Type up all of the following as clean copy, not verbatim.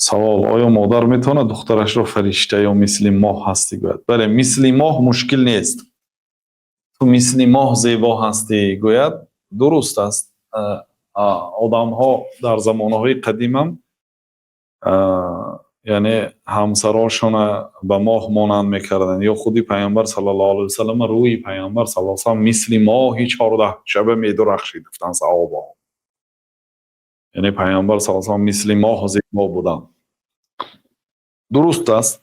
Савол: оё модар метавонад духтарашро фаришта ё мисли моҳ ҳастӣ гӯяд? Бале, мисли моҳ мушкил нест. Ту мисли моҳ зебо ҳастӣ гӯяд, дуруст аст. Одамҳо дар замонаҳои қадимам, яъне ҳамсарошона ба моҳ монанд мекарданд ё худи Пайғамбар саллаллоҳу алайҳи васаллам, рӯи Пайғамбар саллаллоҳу алайҳи васаллам мисли моҳи 14 шаба медурахшид, гуфтанд саҳобаҳо. Яъне Пайғамбар саллаллоҳу алайҳи васаллам мисли моҳ зебо буданд. Дуруст аст.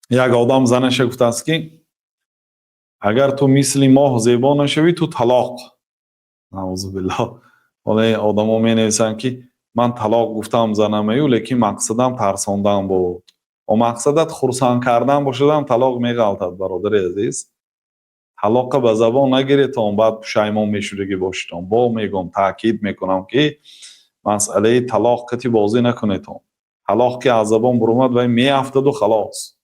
Як одам занаша гуфтааст, ки агар ту мисли моҳ зебо нашавӣ, ту талоқ. Наузубиллоҳ. Ҳоло одамо менависанд, ки ман талоқ гуфтам занамаю, лекин мақсадам тарсондан буд. Мақсадат хурсанд кардан бошадам, талоқ меғалтад. Бародари азиз, талоққа ба забон нагиретон, баъд пушаймон мешудагӣ бошитон. Бо мегӯм, таъкид мекунам, ки масъалаи талоқ кати бозӣ накунетон. Талоқ ки аз забон бурумад, вай меафтаду халос,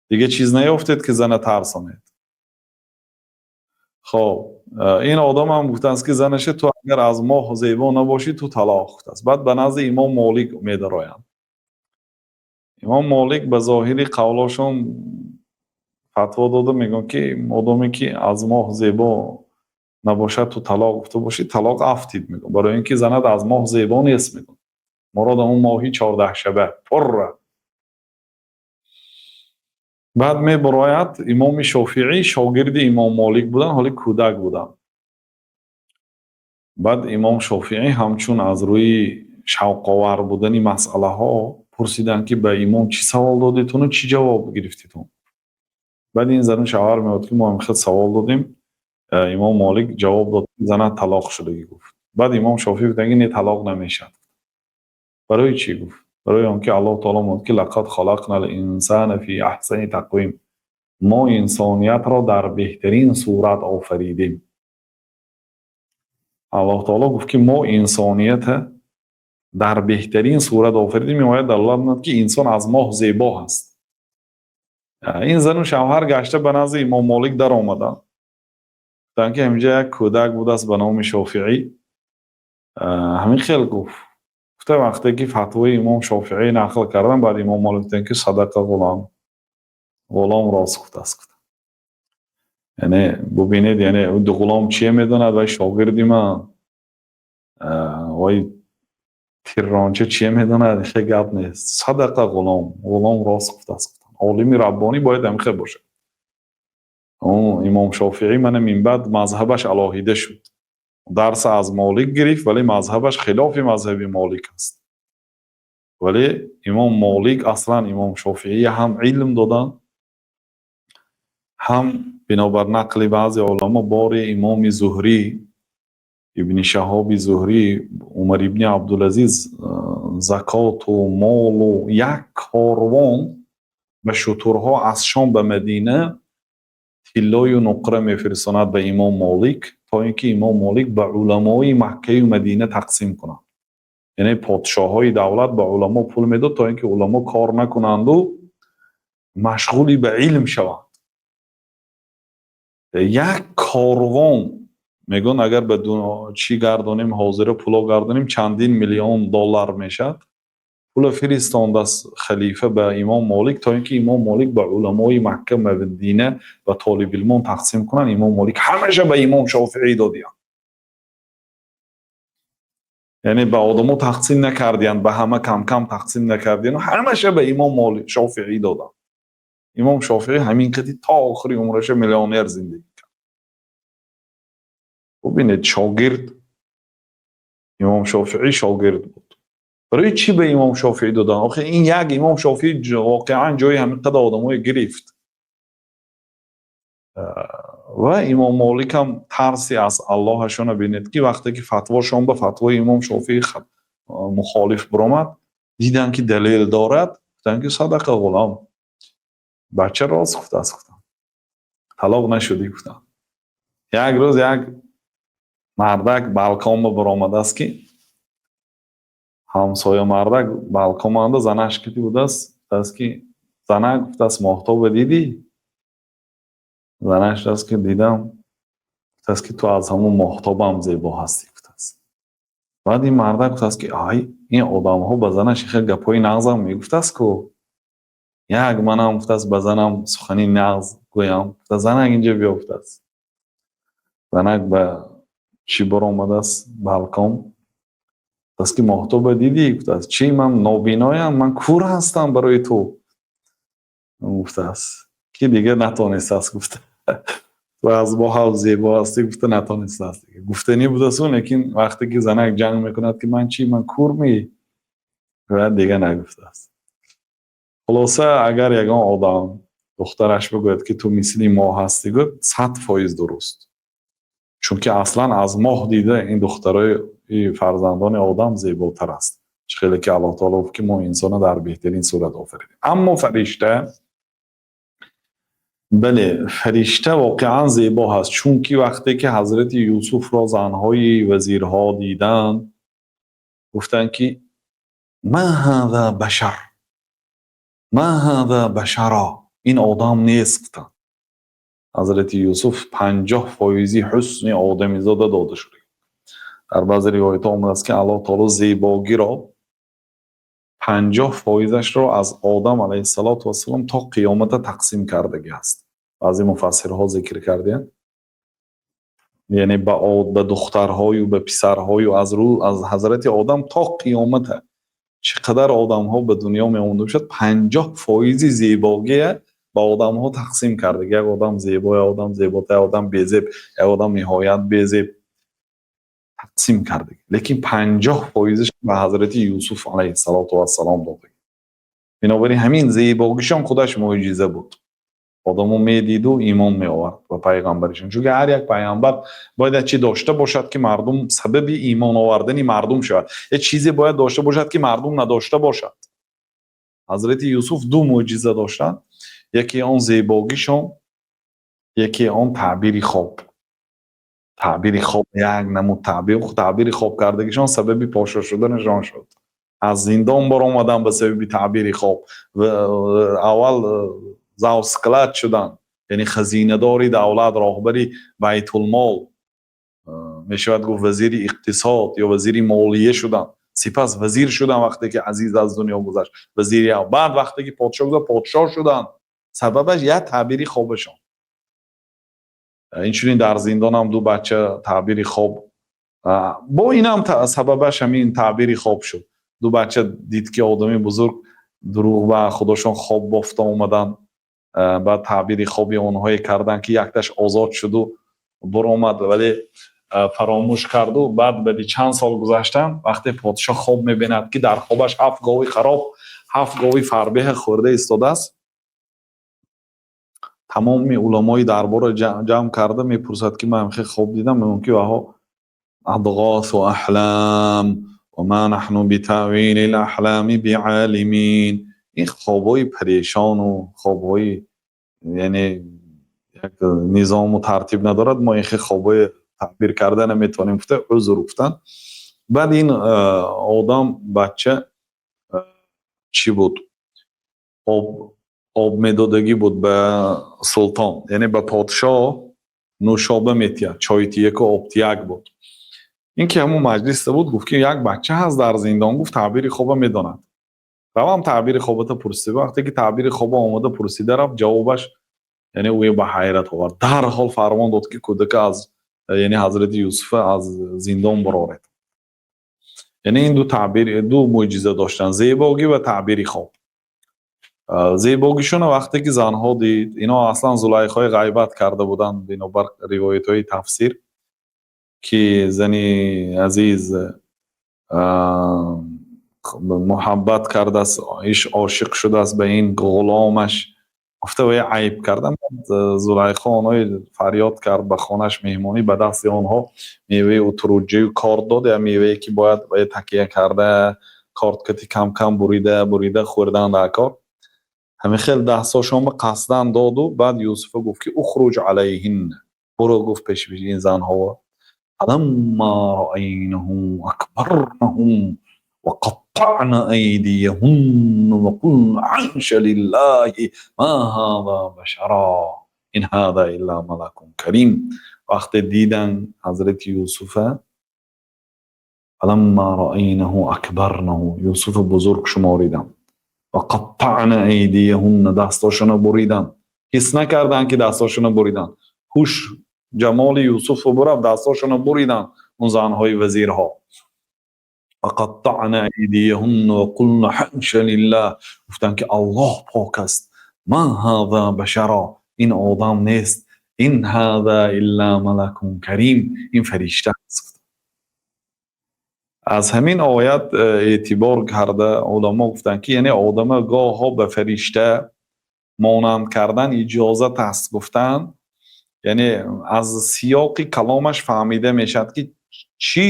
дига чиз наёфтед, ки зана тарсонед. Хоб, ин одамам гуфтааст, ки занаша: ту агар аз моҳ зебо набошӣ, ту талоқ, гуфтааст. Баъд ба назди имом Молик медароянд. Имом Молик ба зоҳири қавлошон фатво дода мегӯянд, ки модоме ки аз моҳ зебо набошад, ту талоқ гуфта бошӣ, талоқ афтид, мегӯяд, барои ин ки занат аз моҳ зебо нест, мегӯяд. Мурод ҳамун моҳи 14 шаба пурра. Баъд мебарояд, имоми Шофиӣ шогирди имом Молик буданд, ҳоли кӯдак буданд. Баъд имом Шофиӣ ҳамчун аз рӯи шавқовар будани масъалаҳо пурсиданд, ки ба имом чӣ савол додетону чӣ ҷавоб гирифтитон? Баъд ин зану шавҳар меояд, ки мо ҳамихел савол додем, имом Молик ҷавоб дод, занат талоқ шудагӣ, гуфт. Баъд имом Шофиӣ гуфтанд, ки не, талоқ намешавад. Барои чӣ, гуфт? Барои он ки Аллоҳ таоло мегӯяд, ки لقد خلقنا الإنسان في أحسن تقويم, мо инсониятро дар беҳтарин сурат офаридем. Аллоҳ таоло гуфт, ки мо инсонията дар беҳтарин сурат офаридем. Ин оят далолат мекунад, ки инсон аз моҳ зебо ҳаст. Ин зану шавҳар гашта ба назди имом Молик даромаданд, гуфтанд, ки ҳаминҷа як кӯдак будааст ба номи Шофиӣ, ҳамин хел гуфт. Гуфта, вақте ки фатвои имом Шофиӣ нақл карданд, баъд имом Молик гуфтанд, ки صدق الغلام, ғулом рост гуфтааст, гуфта. Яъне бубинед, яъне ғулом чие медонад? Вай шогирди ман, вай тирронча чие медонад? Хе гап нест. صدق الغلام, ғулом рост гуфтааст. Олими раббонӣ бояд ҳамин хел бошад. Имом Шофиӣ мана минбаъд мазҳабаш алоҳида шуд. Дарс аз Молик гирифт, вале мазҳабаш хилофи мазҳаби Молик аст. Вале имом Молик аслан имом Шофиӣ ҳам илм доданд, ҳам бинобар нақли баъзе уламо, бори имоми Зуҳрӣ, Ибни Шаҳоби Зуҳрӣ, Умар ибни Абдулазиз закоту молу як корвон ба шутурҳо аз Шом ба Мадина тиллою нуқра мефиристонад ба имом Молик, то ин ки имом Молик ба уламои Маккаю Мадина тақсим кунад. Яъне подшоҳҳои давлат ба уламо пул медод, то ин ки уламо кор накунанду машғули ба илм шаванд. Як корвон мегӯянд, агар ба чӣ гардонем, ҳозира пуло гардонем, чандин миллион доллар мешавад. Пула фиристондааст халифа ба имом Молик, то ин ки имом Молик ба уламои Макка, Мадина ва толибилмон тақсим кунанд. Имом Молик ҳамаша ба имом Шофиӣ додиянд. Яъне ба одамо тақсим накардиянд, ба ҳама кам-кам тақсим накардиянд, ҳамаша ба имом Шофиӣ доданд. Имом Шофиӣ ҳамин қади то охири умраша миллионер зиндагӣ кард. Бубинед, шогирд, имом Шофиӣ шогирд буд. Барои чӣ ба имом Шофиӣ доданд? Охи ин як имом Шофиӣ воқеан ҷои ҳамин қадар одамое гирифт. Ва имом Моликам тарси аз Аллоҳашона бинед, ки вақте ки фатвошон ба фатвои имом Шофиӣ мухолиф биромад, диданд, ки далел дорад, гуфтанд, ки صدق الغلام, бача рост гуфтааст, гуфтанд, талоқ нашудӣ, гуфтанд. Як рӯз як мардак балконба баромадааст, ки ҳамсоя мардак балконманда занаш кити будааст. Гуфтааст, ки занак, гуфтааст, моҳтоба дидӣ? Занаш гуфтааст, ки дидам. Гуфтааст, ки ту аз ҳамун моҳтобам зебо ҳастӣ, гуфтааст. Баъд ин мардак гуфтааст, ки ай, ин одамҳо ба занаш хел гапҳои нағзам мегуфтааст ку, як манам, гуфтааст, ба занам сухани нағз гӯям. Гуфта, занак, инҷа биё, гуфтааст. Занак ба чӣ баромадааст, балкон. Гуфтааст, ки моҳтоба дидӣ? Гуфтааст, чӣ, ман нобиноям, ман кур ҳастам барои ту? Гуфтааст, ки дигар натонистааст, гуфта, ту аз моҳам зебо ҳастӣ, гуфта, натонистааст. Гуфтанӣ будасту, лекин вақте ки занак ҷанг мекунад, ки ман чӣ, ман кур мӣ, бояд дигар нагуфтааст. Хулоса, агар ягон одам духтараш бигӯяд, ки ту мисли моҳ ҳастӣ, гӯяд, 100% дуруст, чунки аслан аз моҳ дида ин духтарои фарзандони одам зеботар аст. Чӣ хеле ки Аллоҳ таоло гуфт, ки мо инсонро дар беҳтарин сурат офаридем. Аммо фаришта, бале, фаришта воқеан зебо ҳаст, чунки вақте ки ҳазрати Юсуфро занҳои вазирҳо диданд, гуфтанд, ки ма ҳаза башар, ма ҳаза башара, ин одам нест, гуфтанд. Ҳазрати Юсуф 50 фоизи ҳусни одамизода дода шуда. Дар баъзе ривоятҳо омадааст, ки Аллоҳ таоло зебогиро 50 фоизашро аз Одам алайҳиссалоту вассалом то қиёмата тақсим кардагӣ аст. Баъзе муфассирҳо зикр кардиянд, яъне ба духтарҳою ба писарҳою аз рӯ аз ҳазрати Одам то қиёмата чӣ қадар одамҳо ба дунё меомада бошад, 50 фоизи зебогия ба одамҳо тақсим карда. Як одам зебо, як одам зеботар, як одам безеб, як одам ниҳоят безеб, тақсим карда. Лекин 50 фоизаш ба ҳазрати Юсуф алайҳиссалоту вассалом дода. Бинобар ин ҳамин зебогишон худаш мӯъҷиза буд. Одамо медиду имон меовард ба пайғамбаришон, чунки ҳар як пайғамбар бояд як чи дошта бошад, ки мардум сабаби имон овардани мардум шавад, як чизе бояд дошта бошад, ки мардум надошта бошад. Ҳазрати Юсуф ду мӯъҷиза доштанд: яке он зебогишон, яке он таъбири хоб. Таъбири хоб як намуд таъбири хоб кардагишон сабаби подшоҳ шуданашон шуд. Аз зиндон баромадан ба сабаби таъбири хоб. Аввал завсклад шуданд, яъне хазинадори давлат, роҳбари байтулмол мешавад гуфт, вазири иқтисод ё вазири молия шуданд. Сипас вазир шуданд, вақте ки азиз аз дунё гузашт, вазири. Баъд вақте ки подшоҳ гузашт, подшоҳ шуданд. Сабабаш як таъбири хобашон. Инчунин дар зиндонам ду бача таъбири хоб, бо инам сабабаш ҳамин таъбири хоб шуд. Ду бача дид, ки одами бузург дурӯғ ба худошон хоб бофта омаданд. Баъд таъбири хоби онҳое карданд, ки якташ озод шуду буромад, вале фаромӯш карду. Баъд баъди чанд сол гузаштан, вақте подшоҳ хоб мебинад, ки дар хобаш ҳафт гови хароб, ҳафт гови фарбеҳа хӯрда истодааст, тамоми уламои дарборро ҷамъ карда мепурсад, ки ман хел хоб дидам. Мегӯям, ки ваҳо адғосу аҳлам ва ма наҳну битавили лаҳлами биолимин. Ин хобҳои парешону хобҳои, яъне, як низому тартиб надорад, мо ин хел хобҳои таъбир карда наметавонем, гуфта, узр гуфтанд. Баъд ин одам, бача чӣ буд, об медодагӣ буд ба султон, яъне ба подшоҳ нӯшоба метиҳад, чойтияку обтияк буд. Ин ки ҳамун маҷлиста буд, гуфт, ки як бача ҳаст дар зиндон, гуфт, таъбири хоба медонад, равам таъбири хобата пурсида. Вақте ки таъбири хоба омода пурсида рафт, ҷавобаш, яъне, ӯ ба ҳайрат овард. Дарҳол фармон дод, ки кӯдака аз, яъне ҳазрати Юсуфа аз зиндон бароред. Яъне ин ду таъбир, ду мӯъҷиза доштанд: зебогӣ ва таъбири хоб. Зебогишона вақте ки занҳо дид, ино аслан Зулайхои ғайбат карда буданд, бинобар ривоятҳои тафсир, ки зани азиз муҳаббат кардааст, иш ошиқ шудааст ба ин ғуломаш, гуфта, вай айб кардан. Зулайхо онҳои фарёд кард ба хонаш меҳмонӣ, ба дасти онҳо меваи утруҷаю корд дод, я мевае ки бояд вай такя карда, корд кати кам кам бурида бурида хӯрдан дар кор. Ҳамин хел дастҳошонба қасдан доду. Баъд Юсуфа гуфт, ки ухруҷ алайҳинна, буро, гуфт, пеши ин занҳо. Фаламма раайнаҳу акбарнаҳу ва қаттаъна айдияҳунна ва қулна ҳаша лиллаҳи ма ҳаза башара ин ҳаза илла малакун карим. Вақте дидан ҳазрати Юсуфа فلما رأينه أكبرنه, Юсуф бузург шумориданд, وقطعن أيديهن, дастошона буриданд. Ҳис накарданд, ки дастошона буриданд. Ҳуш ҷамоли Юсуфро бурафт, дастошона буриданд он занҳои вазирҳо. وقطعن أيديهن وقلن حاش لله, гуфтанд, ки Аллоҳ пок аст, ما هذا بشرا, ин одам нест, إن هذا إلا ملك كريم, ин фаришта аст. Аз ҳамин оят эътибор карда, уламо гуфтанд, ки яъне одама гоҳҳо ба фаришта монанд кардан иҷозат аст гуфтанд. Яъне аз сиёқи каломаш фаҳмида мешавад, ки чӣ.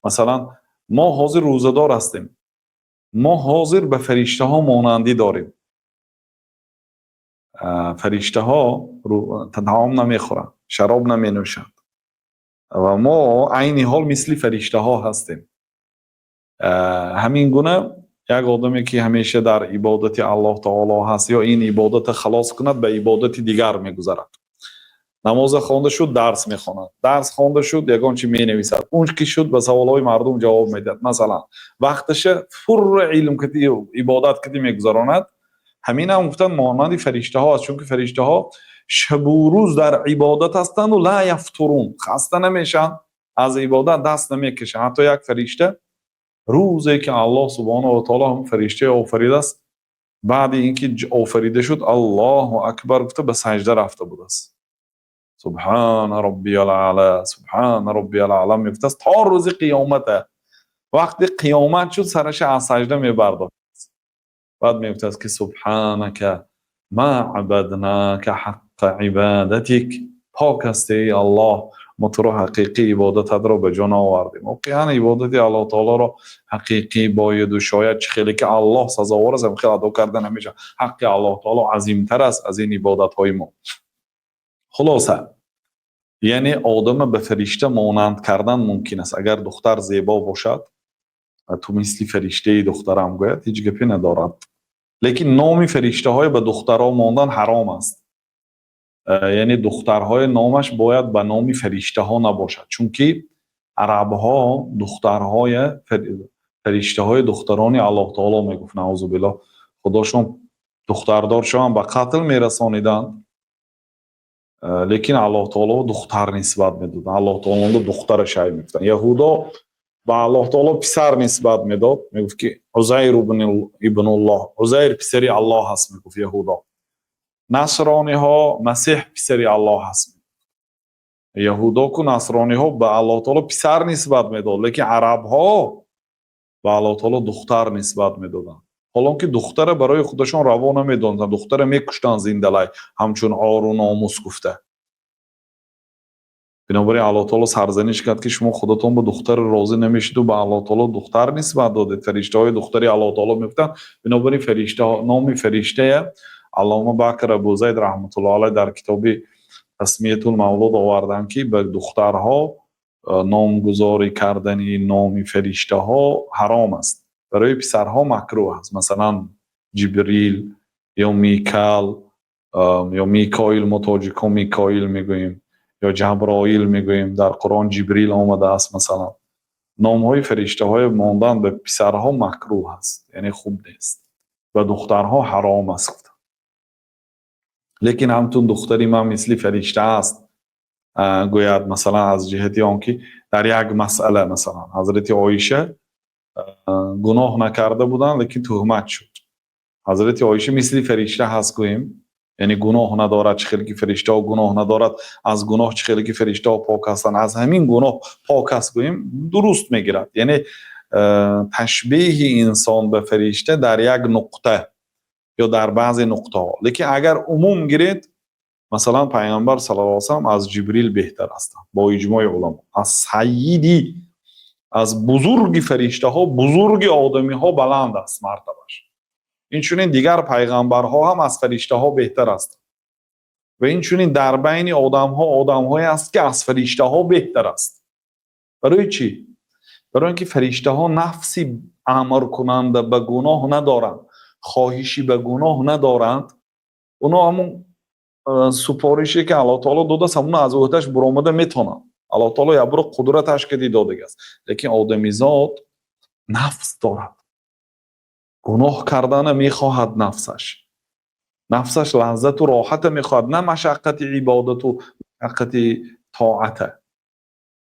Масалан, мо ҳозир рӯзадор ҳастем, мо ҳозир ба фариштаҳо монандӣ дорем. Фариштаҳо таом намехӯранд, шароб наменӯшанд ва мо айни ҳол мисли фариштаҳо ҳастем. Ҳамин гуна як одаме, ки ҳамеша дар ибодати Аллоҳ таоло ҳаст, ё ин ибодата халос кунад, ба ибодати дигар мегузарад. Намоза хонда шуд, дарс мехонад, дарс хонда шуд, ягон чи менависад, он ки шуд, ба саволҳои мардум ҷавоб медиҳад. Масалан, вақташа пурра илм кати, ибодат кати мегузаронад. Ҳаминам гуфтанд, монанди фариштаҳо аст, чунки фариштаҳо шабу рӯз дар ибодат ҳастанду لا يفترون, хаста намешаванд, аз ибодат даст намекашанд. Ҳатто як фаришта рӯзе, ки Аллоҳ субҳонаҳу ва таоло ҳам фариштае офаридааст, баъди ин ки офарида шуд, Аллоҳу акбар гуфта, ба саҷда рафта будааст. سبحان ربي الأعلى، سبحان ربي الأعلى мегуфтааст то рӯзи қиёмата. Вақти қиёмат шуд, сараша аз саҷда мебардошт, баъд мегуфтааст, ки سبحانك ما عبدناك حق عبادتك, пок ҳастӣ, эй Аллоҳ, мо туро ҳақиқӣ ибодататро ба ҷо наовардем. Воқеан, ибодати Аллоҳ таолоро ҳақиқӣ бояду шояд, чӣ хеле ки Аллоҳ сазовор аст, хел адо карда намешавад. Ҳаққи Аллоҳ таоло азимтар аст аз ин ибодатҳои мо. Хулоса, яъне одама ба фаришта монанд кардан мумкин аст. Агар духтар зебо бошад, ту мисли фариштаи, духтарам гӯяд, ҳеҷ гапе надорад. Лекин номи фариштаҳое ба духтарҳо мондан ҳаром аст. Яъне духтарҳои номаш бояд ба номи фариштаҳо набошад, чунки арабҳо духтарҳоя фариштаҳои духтарони Аллоҳ таоло мегуфт, наъузу биллоҳ. Худошон духтардор шаванд, ба қатл мерасониданд, лекин Аллоҳ таоло духтар нисбат медоданд, Аллоҳ таоло духтара шай мегуфтанд. Яҳудо ба Аллоҳ таоло писар нисбат медод, мегуфт, ки عزير ابن الله, Узайр писари Аллоҳ аст, мегуфт яҳудо. Насрониҳо Масеҳ писари Аллоҳ аст. Яҳудо ку насрониҳо ба Аллоҳ таоло писар нисбат медод, лекин арабҳо ба Аллоҳ таоло духтар нисбат медоданд, ҳолон ки духтара барои худашон раво намедонистанд, духтара мекуштанд зиндалай, ҳамчун ору номус гуфта. Бинобар ин Аллоҳ таоло сарзаниш кард, ки шумо худатон ба духтари розӣ намешиду ба Аллоҳ таоло духтар нисбат додед, фариштаҳои духтари Аллоҳ таоло мегуфтанд. Бинобар ин фаришта, номи фариштая Аллома Бакр Абу Зайд раҳматуллоҳ алайҳ дар китоби Тасмиятул Мавлуд оварданд, ки ба духтарҳо номгузорӣ кардани номи фариштаҳо ҳаром аст, барои писарҳо макрӯҳ аст. Масалан, Ҷибрил ё Микал ё Микоил, мо тоҷикҳо Микоил мегӯем ё Ҷаброил мегӯем, дар Қуръон Ҷибрил омадааст. Масалан, номҳои фариштаҳое мондан ба писарҳо макрӯҳ аст, яъне хуб нест, ба духтарҳо ҳаром аст гуфта. Лекин ҳамтун духтари ман мисли фаришта аст гӯяд, масалан, аз ҷиҳати он ки дар як масъала, масалан, ҳазрати Оиша гуноҳ накарда буданд, лекин туҳмат шуд. Ҳазрати Оиша мисли фаришта ҳаст гӯем, яъне гуноҳ надорад, чӣ хеле ки фариштаҳо гуноҳ надорад, аз гуноҳ чӣ хеле ки фариштаҳо пок ҳастанд, аз ҳамин гуноҳ пок аст гӯем, дуруст мегирад. Яъне ташбеҳи инсон ба фаришта дар як нуқта ё дар баъзе нуқтаҳо. Лекин агар умум гиред, масалан, Пайғамбар саллаллоҳу алайҳи васаллам аз Ҷибрил беҳтар ҳастанд бо иҷмои уламо, аз сайиди, аз бузурги фариштаҳо, бузурги одамиҳо баланд аст мартабаш. Инчунин дигар пайғамбарҳо ҳам аз фариштаҳо беҳтар ҳастанд ва инчунин дар байни одамҳо одамҳое аст, ки аз фариштаҳо беҳтар аст. Барои чӣ? Барои ин ки фариштаҳо нафси амркунанда ба гуноҳ надоранд, хоҳиши ба гуноҳ надоранд. Оно ҳамун супорише, ки Аллоҳ таоло додааст, ҳамуно аз ӯҳдаш буромада метавонанд. Аллоҳ таоло ябро қудраташ ки додагааст, лекин одамизод нафс дорад, гуноҳ кардана мехоҳад. Нафсаш лаззату роҳата мехоҳад, на машаққати ибодату машаққати тоата.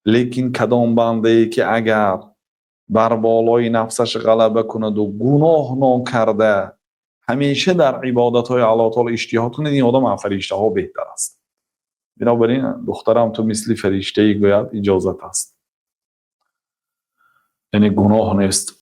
Лекин кадом бандае ки агар бар болои нафсаш ғалаба кунаду гуноҳ нокарда, ҳамеша дар ибодатҳои Аллоҳ таоло иҷтиҳод кунад, ин одам аз фариштаҳо беҳтар аст. Бинобар ин, духтарам, ту мисли фариштаӣ гӯяд, иҷозат аст, яъне гуноҳ нест.